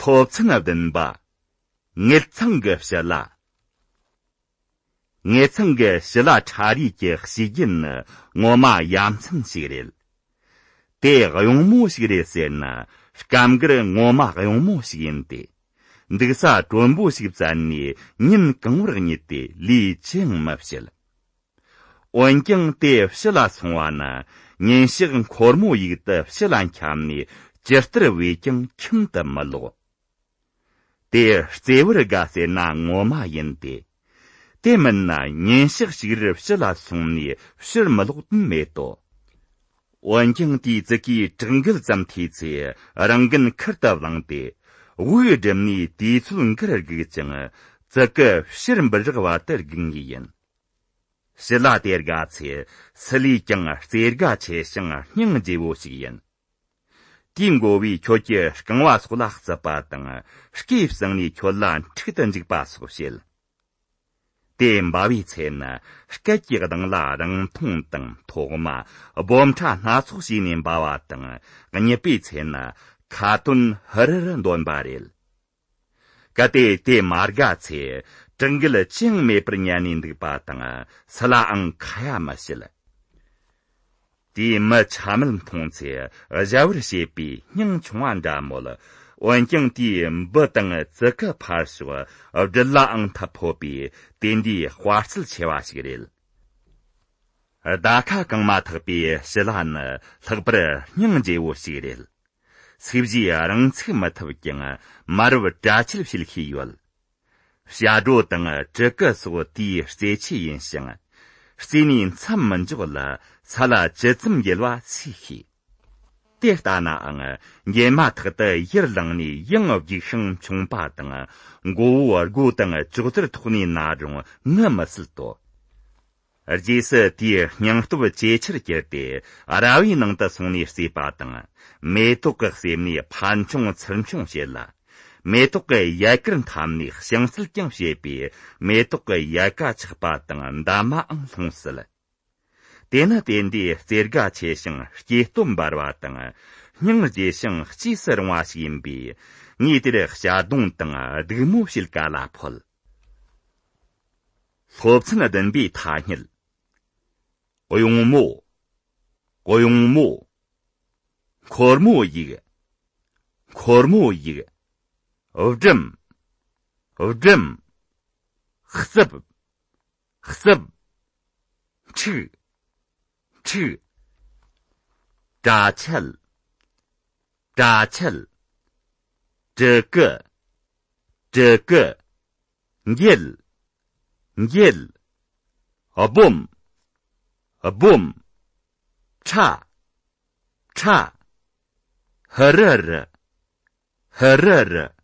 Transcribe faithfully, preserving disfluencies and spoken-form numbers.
སློབ་ཚན་བདུན་པ། ངེད་ཚང་གི་བྱི་ལ། ངེད་ཚང་གི་བྱི་ལ་ཁྲ་རིས་ཀྱི་གཤིས་རྒྱུད་ནི་ངོ་མ་ཡ་མཚན་ཞིག་རེད། དེ་གཡུང་མོ་ཞིག་རེད་ཟེར་ན་སྐབས་འགར་ངོ་མ་གཡུང་མོ་ཞིག་ཡིན་ཏེ། འདུག་ས་དྲོན་པོ་ཞིག་བཙལ་ནས་ཉིན་གང་བོར་གཉིད་དེ་ལུས་ཅི་ཡང་མི་བྱེད། འོན་ཀྱང་དེ་ཕྱི་ལ་སོང་བ་ན་ཉིན་ཞག་འཁོར་མོ་ཡིག་ཏུ་ཕྱི་ལ་འཁྱམས་ནས་ཇི་ལྟར་བས་ཀྱང་ཁྱིམ་དུ་མི་ལོག། དེ་བརྩེ་བར་དགའ་ཟེར་ན་ངོ་མ་ཡིན་ཏེ། དེ་མིན་ན་ཉིན་ཞག་གཅིག་རེར་ཕྱི་ལ་སོང་ནས་ཕྱིར་མི་ལོག་དོན་མེད་དོ། འོན་ཀྱང་དེའི་ཙི་གུའི་བྲག་འགུལ་ཙམ་ཐོས་ཚེ་རང་འགན་ཁུར་དུ་བླངས་ཏེ། དབུགས་བསྒྲིམས་ནས་དུས་ཚོད་འགར་སྒུག་ཅིང་ཙི་གུ་ཕྱིར་འབུད་རག་བར་དུ་སྒུག་ངེས་ཡིན། བྱི་ལ་དེ་དགའ་ཚེ་སུ་ལས་ཀྱང་རྩེ་དགའ་ཆེ་ཞིང་སྙིང་རྗེ་བོ་ཞིག་ཡིན། དེའི་མགོ་བོས་ཁྱོད་ཀྱི་རྐང་བ་སོགས་ལ་བརྩིབས་པ་དང་སྐེ་བསྲིངས་ནས་ཁྱོད་ལ་འཁྲིག་ཏུ་འཇུག་པ་སོགས་བྱེད། དེ་འབབ་པའི་ཚེ་ན་སྐད་ཀྱི་གདངས་ལ་རིང་ཐུང་དང་ཐོག་མ་སྦོམ་ཕྲ་སྣ་ཚོགས་བྱས་ནས་འབབ་པ་དང་གཉིད་པའི་ཚེ་ན་ཁ་ཏོན་ཧུར་ཧུར་འདོན་པ་རེད། གལ་ཏེ་དེ་མ་དགའ་ཚེ་བྲག་འགུལ་ཅི་ཡང་མེད་པར་ཉལ་ནས་འདུག་པ་དང་སུ་ལའང་ཁ་ཡ་མི་བྱེད། དེའི་མི་ཆ་མེད་མཐོང་ཚེ་གཞལ་བར་བྱེད་པའི་སྙིང་ཆུང་བ་འདྲ་མོད། འོན་ཀྱང་དེའི་འབུ་དང་ཙི་གུ་ཕར་ཞོག་སྦྲུལ་ལའང་ཐུབ་ཕོད་པའི་དེ་འདྲའི་དཔའ་རྩལ་ཆེ་བ་ཞིག་རེད། ཟླ་ཁ་གང་མ་ཐག་པའི་བྱི་ལ་ནི་ལྷག་པར་སྙིང་རྗེ་བོ་ཞིག་རེད། ཚིག་བཞིས་རང་ཚིག་མི་ཐུབ་ཀྱང་མ་རབས་གྲྭ་ཆས་བྱེད་ཤེས་ཡོད། བྱ་སྒྲོ་དང་དྲུ་གུ་སོགས་དེའི་རྩེད་ཆས་ཡིན་ཞིང་། རྩེ་ནས་མཚམས་མི་འཇོག་ལ་ས་ལ་ཇི་ཙམ་འགྱེལ་བ་སུས་ཤེས། དེ་ལྟ་ནའང་འགྱེལ་མ་ཐག་ཏུ་ཡར་ལངས་ནས་ཡང་རྒྱུག་ཤིང་མཆོངས་པ་དང་མགོ་བོ་སྒོ་དང་ཅོག་ཙེར་ཐོགས་ནས་ན་རུང་ངུ་མི་སྲིད་དོ། རྗེས་སུ་དེའི་སྙིང་སྟོབས་ཇེ་ཆེར་གྱུར་ཏེ་ར་བའི་ནང་དུ་སོང་ནས་རྩེས་པ་དང་། མེ་ཏོག་གི་གསེབ་ནས་ཕར་མཆོང་ཚུར་མཆོང་བྱེད་ལ། མེ་ཏོག་གི་ཡལ་གར་འཐམས་ནས་ཞིང་རྩལ་ཀྱང་བྱེད་པས་མེ་ཏོག་གི་ཡལ་ག་ཆགས་པ་དང་འདབ་མའང་ལྷུང་སྲིད། དེ་ནི་དེ་འདྲའི་རྩེ་དགའ་ཆེ་ཞིང་སྐྱེ་སྟོབས་འབར་བ་དང་སྙིང་རྗེ་ཞིང་གཅེས་སུ་རུང་བ་ཞིག་ཡིན་པས་ངས་དེར་བྱ་རྡུང་དང་སྡིགས་མོ་བྱེད་ག་ལ་ཕོད། སློབ་ཚན་བདུན་པའི་ཐ་སྙད། གཡུང་མོ། གཡུང་མོ། འཁོར་མོ་ཡིག་འཁོར་མོ་ཡིག་བསྒྲིམ། བསྒྲིམ། རྩིབ། རྩིབ། འཁྲིག་འཁྲིག་དྲ་ཆལ། དྲ་ཆལ། དྲུ་གུ། དྲུ་གུ། འགྱེལ། འགྱེལ། སྦོམ། སྦོམ། ཕྲ། ཕྲ། ཧུ་རུ་རུ། ཧུ་རུ་རུ།